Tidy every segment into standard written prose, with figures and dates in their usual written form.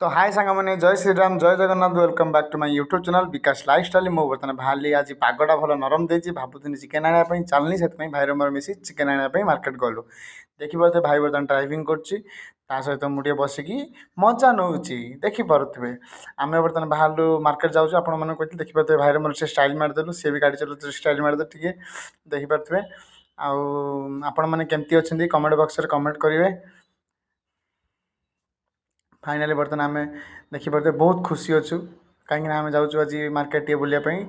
ତ ହାଏ ସାଙ୍ଗମାନେ, ଜୟ ଶ୍ରୀରାମ, ଜୟ Jagannath. Welcome back to my YouTube channel Bikash Lifestyle. ମୁଁ ବର୍ତ୍ତମାନ ବାହାରିଲି। ଆଜି ପାଗଟା ଭଲ ନରମ ଦେଇଛି। ଭାବୁଥିଲି ଚିକେନ୍ ଆଣିବା ପାଇଁ ଚାଲିନି, ସେଥିପାଇଁ ଭାଇର ମୋର ମିଶି ଚିକେନ୍ ଆଣିବା ପାଇଁ ମାର୍କେଟ ଗଲୁ। ଦେଖିପାରୁଥିବେ, ଭାଇ ବର୍ତ୍ତମାନ ଡ୍ରାଇଭିଂ କରୁଛି, ତା ସହିତ ମୁଁ ଟିକେ ବସିକି ମଜା ନେଉଛି। ଦେଖିପାରୁଥିବେ, ଆମେ ବର୍ତ୍ତମାନ ବାହାରିଲୁ, ମାର୍କେଟ ଯାଉଛୁ। ଆପଣମାନଙ୍କୁ କହିଥିଲି, ଦେଖିପାରୁଥିବେ, ଭାଇର ମୋର ସେ ଷ୍ଟାଇଲ୍ ମାରିଦେଲୁ। ସେ ବି ଗାଡ଼ି ଚଲାଉଛି, ଷ୍ଟାଇଲ୍ ମାରିଦେଲୁ ଟିକେ, ଦେଖିପାରୁଥିବେ। ଆଉ ଆପଣମାନେ କେମିତି ଅଛନ୍ତି, କମେଣ୍ଟ ବକ୍ସରେ କମେଣ୍ଟ କରିବେ। ଫାଇନାଲି ବର୍ତ୍ତମାନ ଆମେ ଦେଖିପାରୁଥିବେ ବହୁତ ଖୁସି ଅଛୁ, କାହିଁକିନା ଆମେ ଯାଉଛୁ ଆଜି ମାର୍କେଟ ଟିକେ ବୁଲିବା ପାଇଁ।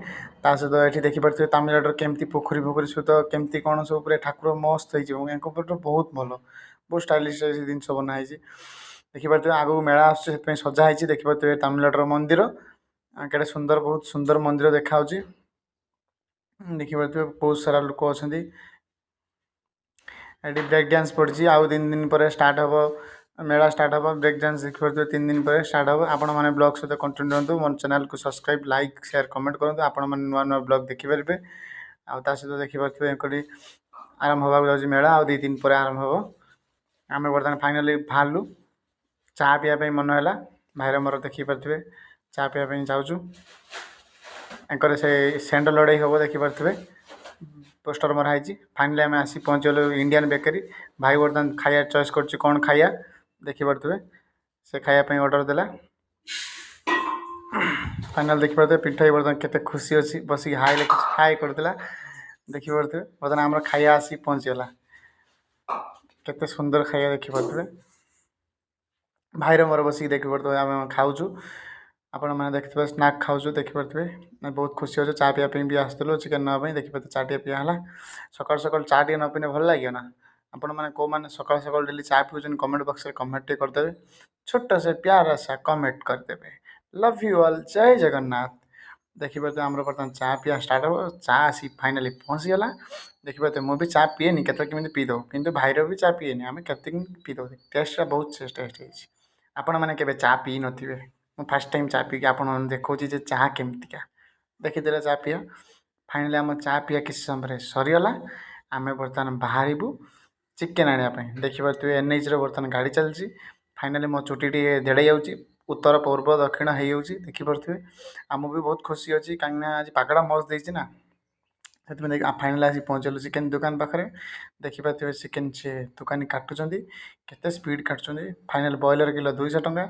ତା ସହିତ ଏଠି ଦେଖିପାରୁଥିବେ ତାମିଲନାଡ଼ୁର କେମିତି ପୋଖରୀ ଫୋଖରୀ ସହିତ କେମିତି କ'ଣ ସବୁ ପୁରା ଠାକୁର ମସ୍ତ ହେଇଛି। ୟାଙ୍କ ପଟ ବହୁତ ଭଲ, ବହୁତ ଷ୍ଟାଇଲିଶ ଜିନିଷ ବନା ହେଇଛି। ଦେଖିପାରୁଥିବେ, ଆଗକୁ ମେଳା ଆସୁଛି, ସେଥିପାଇଁ ସଜା ହେଇଛି। ଦେଖିପାରୁଥିବେ ତାମିଲନାଡ଼ୁର ମନ୍ଦିର କେଡ଼େ ସୁନ୍ଦର, ବହୁତ ସୁନ୍ଦର ମନ୍ଦିର ଦେଖାହେଉଛି। ଦେଖିପାରୁଥିବେ, ବହୁତ ସାରା ଲୋକ ଅଛନ୍ତି ଏଠି। ବ୍ରେକ୍ ଡ୍ୟାନ୍ସ ପଡ଼ିଛି। ଆଉ 3 ଦିନ ପରେ ଷ୍ଟାର୍ଟ ହେବ ମେଳା, ଷ୍ଟାର୍ଟ ହେବ ବ୍ରେକ୍ ଡ୍ୟାନ୍ସ। ଦେଖିପାରୁଥିବେ, 3 ଦିନ ପରେ ଷ୍ଟାର୍ଟ ହେବ। ଆପଣମାନେ ବ୍ଲଗ୍ ସହିତ କଣ୍ଟିନ୍ୟୁ ରୁହନ୍ତୁ। ମୋ ଚ୍ୟାନେଲକୁ ସବସ୍କ୍ରାଇବ୍, ଲାଇକ୍, ସେୟାର, କମେଣ୍ଟ କରନ୍ତୁ। ଆପଣମାନେ ନୂଆ ନୂଆ ବ୍ଲଗ୍ ଦେଖିପାରିବେ। ଆଉ ତା ସହିତ ଦେଖିପାରୁଥିବେ, ଏକଟି ଆରମ୍ଭ ହେବାକୁ ଯାଉଛି ମେଳା, ଆଉ 2 ଦିନ ପରେ ଆରମ୍ଭ ହେବ। ଆମେ ବର୍ତ୍ତମାନ ଫାଇନାଲି ବାହାରିଲୁ। ଚା ପିଇବା ପାଇଁ ମନ ହେଲା ଭାଇର ମୋର। ଦେଖିପାରୁଥିବେ, ଚା ପିଇବା ପାଇଁ ଯାଉଛୁ। ଏଙ୍କର ସେ ଷେଣ୍ଢ ଲଢ଼େଇ ହେବ, ଦେଖିପାରୁଥିବେ, ପୋଷ୍ଟର ମରା ହେଇଛି। ଫାଇନାଲି ଆମେ ଆସି ପହଞ୍ଚିଗଲୁ ଇଣ୍ଡିଆନ୍ ବେକେରୀ। ଭାଇ ବର୍ତ୍ତମାନ ଖାଇବା ଚଏସ୍ କରୁଛି, କ'ଣ ଖାଇବା। ଦେଖିପାରୁଥିବେ, ସେ ଖାଇବା ପାଇଁ ଅର୍ଡ଼ର ଦେଲା। ଫାଇନାଲ୍ ଦେଖିପାରୁଥିବେ, ପିଣ୍ଟୁ ଭାଇ ବର୍ତ୍ତମାନ କେତେ ଖୁସି ଅଛି, ବସିକି ହାଇ ଲେଖୁଛି, ହାଇ କରୁଥିଲା। ଦେଖିପାରୁଥିବେ, ବର୍ତ୍ତମାନ ଆମର ଖାଇବା ଆସିକି ପହଞ୍ଚିଗଲା। କେତେ ସୁନ୍ଦର ଖାଇବା, ଦେଖିପାରୁଥିବେ। ଭାଇର ମୋର ବସିକି ଦେଖିପାରୁଥିବେ ଆମେ ଖାଉଛୁ। ଆପଣମାନେ ଦେଖିଥିବେ, ସ୍ନାକ୍ ଖାଉଛୁ, ଦେଖିପାରୁଥିବେ। ବହୁତ ଖୁସି ଅଛୁ। ଚା ପିଇବା ପାଇଁ ବି ଆସିଥିଲୁ, ଚିକେନ୍ ନେବା ପାଇଁ। ଦେଖିପାରୁଥିବେ, ଚା ଟିକେ ପିଆ ହେଲା। ସକାଳୁ ସକାଳୁ ଚା ଟିକେ ନ ପିଇଲେ ଭଲ ଲାଗିବ ନା? ଆପଣମାନେ କେଉଁମାନେ ସକାଳୁ ସକାଳୁ ଡେଲି ଚା ପିଉଛନ୍ତି, କମେଣ୍ଟ ବକ୍ସରେ କମେଣ୍ଟ ଟିକେ କରିଦେବେ। ଛୋଟ ସେ ପ୍ୟାରା ସା କମେଣ୍ଟ କରିଦେବେ। Love you all, ଜୟ ଜଗନ୍ନାଥ। ଦେଖିପାରୁଥିବେ, ଆମର ବର୍ତ୍ତମାନ ଚା ପିଆ ଷ୍ଟାର୍ଟ ହେବ। ଚା ଆସି ଫାଇନାଲି ପହଞ୍ଚିଗଲା। ଦେଖିପାରୁଥିବେ, ମୁଁ ବି ଚା ପିଏନି, କେତେବେଳେ କେମିତି ପିଇଦେଉ। କିନ୍ତୁ ଭାଇର ବି ଚା ପିଏନି, ଆମେ କେତେ ପିଇଦେଉ। ଟେଷ୍ଟଟା ବହୁତ ଟେଷ୍ଟ ହେଇଛି। ଆପଣମାନେ କେବେ ଚା ପିଇ ନଥିବେ, ମୁଁ ଫାର୍ଷ୍ଟ ଟାଇମ୍ ଚା ପିଇକି ଆପଣମାନଙ୍କୁ ଦେଖାଉଛି ଯେ ଚା କେମିତିକା। ଦେଖିଦେଲେ ଚା ପିଆ। ଫାଇନାଲି ଆମ ଚା ପିଆ କିଛି ସମୟରେ ସରିଗଲା। ଆମେ ବର୍ତ୍ତମାନ ବାହାରିବୁ ଚିକେନ୍ ଆଣିବା ପାଇଁ। ଦେଖିପାରୁଥିବେ, ଏନ୍ଏଚ୍ରେ ବର୍ତ୍ତମାନ ଗାଡ଼ି ଚାଲିଛି। ଫାଇନାଲି ମୋ ଚୁଟି ଟିକେ ଦେଡ଼େଇ ଯାଉଛି, ଉତ୍ତର, ପୂର୍ବ, ଦକ୍ଷିଣ ହେଇଯାଉଛି, ଦେଖିପାରୁଥିବେ। ଆଉ ମୁଁ ବି ବହୁତ ଖୁସି ଅଛି, କାହିଁକିନା ଆଜି ପାଗଟା ମସ୍ତ ଦେଇଛି ନା, ସେଥିପାଇଁ। ଫାଇନାଲି ଆସି ପହଞ୍ଚିଗଲୁ ଚିକେନ୍ ଦୋକାନ ପାଖରେ। ଦେଖିପାରୁଥିବେ, ଚିକେନ୍ ସେ ଦୋକାନୀ କାଟୁଛନ୍ତି, କେତେ ସ୍ପିଡ଼ କାଟୁଛନ୍ତି। ଫାଇନାଲ୍ ବ୍ରଏଲର୍ କିଲୋ 200 ଟଙ୍କା।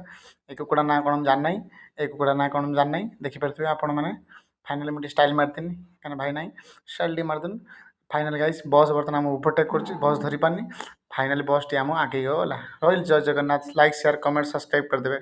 ଏ କୁକୁଡ଼ା ନାଁ କ'ଣ ମୁଁ ଜାଣିନାହିଁ, ଏ କୁକୁଡ଼ା ନାଁ କ'ଣ ମୁଁ ଜାଣିନାହିଁ। ଦେଖିପାରୁଥିବେ ଆପଣମାନେ। ଫାଇନାଲି ମୁଁ ଟିକେ ଷ୍ଟାଇଲ୍ ମାରିଦେନି, କାହିଁକିନା ଭାଇ ନାହିଁ, ଷ୍ଟାଇଲ୍ ଟିକେ ମାରିଦେନୁ। ଫାଇନାଲ୍ ଗାଇସ୍, ବସ୍ ବର୍ତ୍ତମାନ ଆମ ଓଭରଟେକ୍ କରୁଛି, ବସ୍ ଧରିପାରୁନି। ଫାଇନାଲି ବସ୍ଟି ଆମ ଆଗେଇ ଗଲା। ରହିଲି, ଜୟ Jagannath. Like, share, comment, subscribe କରିଦେବେ।